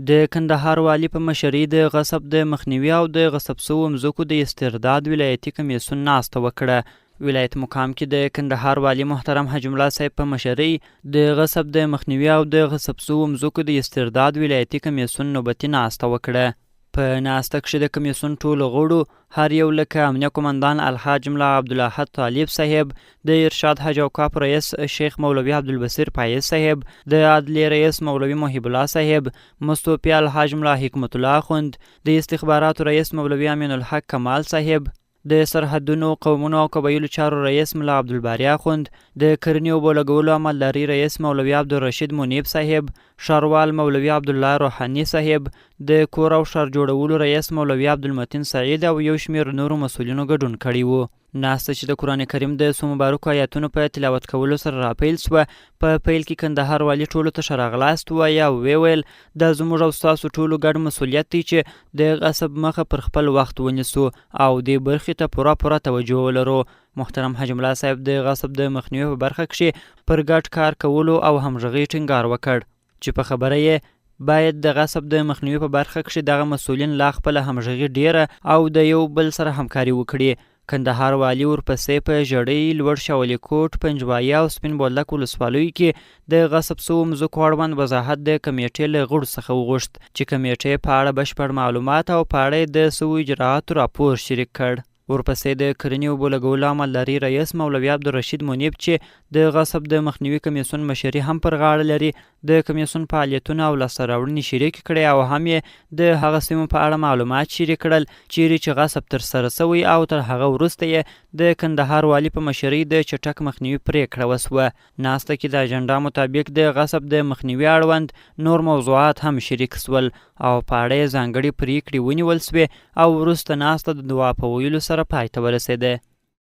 د کندهار والي په مشرۍ د غصب د مخنیوي او د غصب سوو مځکو د استرداد ولایتي کمېسیون ناسته وکړه. ولایت مقام کې د کندهار والي محترم حاجي ملا صاحب په مشرۍ د غصب د مخنیوي او د غصب سوو مځکو د استرداد ولایتي کمېسیون نوبتي ناسته وکړه. په ناسته کښې د کمېسیون ټولو غړو هر یو لکه امنیه قومندان الحاج ملا عبدالاحد طالب صاحب، د ارشاد حج اوقاف رئیس شیخ مولوي عبدالبصیر فایز صاحب، د عدلیې رئیس مولوي محب الله صاحب، مستوفي الحاج ملا حکمت الله اخوند، د استخباراتو رئیس مولوي امین الحق کمال صاحب، د سرحدونو، قومونو او قبایلو چارو رئیس ملا عبدالباري اخوند، د کرنې اوبو لګولو عملداري رئیس مولوي عبدالرشید منیب صاحب، ښاروال مولوي عبدالله روحاني صاحب، د کور او ښار جوړولو رئیس مولوي عبدالمتین سعید او یو شمېر نورو مسؤلینو ګډون کړی وو. ناسته چې د قرآن کریم د څو مبارکو آیاتونو په تلاوت کولو سره راپیل سوه، په پیل کې کندهار والي ټولو ته ښه راغلاست ووایه او ویې ویل، دا زموږ او ستاسو ټولو ګډ مسؤلیت دی چې د غصب مخه پر خپل وخت ونیسو او دې برخې ته پوره پوره توجه ولرو. محترم حاجي ملا صاحب د غصب د مخنیوي په برخه کښې پر ګډ کار کولو او همغږۍ ټینګار وکړ چې په خبره یې باید د غصب د مخنیوي په برخه کښې دغه مسؤلین لا خپله همغږي ډېره او د یو بل سره همکاري وکړي. کندهار والي ورپسې په ژړۍ، لوړ شاولي کوټ، پنجوايي او سپین بولدک ولسوالیو کې د غصب سوو مځکو اړوند وضاحت د کمېټې له غړو څخه وغوښت چې کمېټې په اړه بشپړ معلومات او په اړه یې د سوو اجرااتو راپور شریک کړ. ورپسې د کرنې اوبو لګولو عملداري رییس مولوي عبدالرشید منیب چې د غصب د مخنیوي کمیسیون مشري هم پر غاړه لري د کمیسیون فعالیتونه او لاسته راوړنې شریکې کړې او هم یې د هغه سیمو په اړه معلومات شریک کړل چیرې چې غصب ترسره شوی او تر هغه وروسته یې د کندهار والي په مشرۍ د چټک مخنیوي پرېکړه وشوه. ناسته کې د اجنډا مطابق د غصب د مخنیوي اړوند نور موضوعات هم شریک شول او په اړه یې ځانګړې پرېکړې ونیول شوې او وروسته ناسته د دعا په ویلو سره پای ته ورسېده.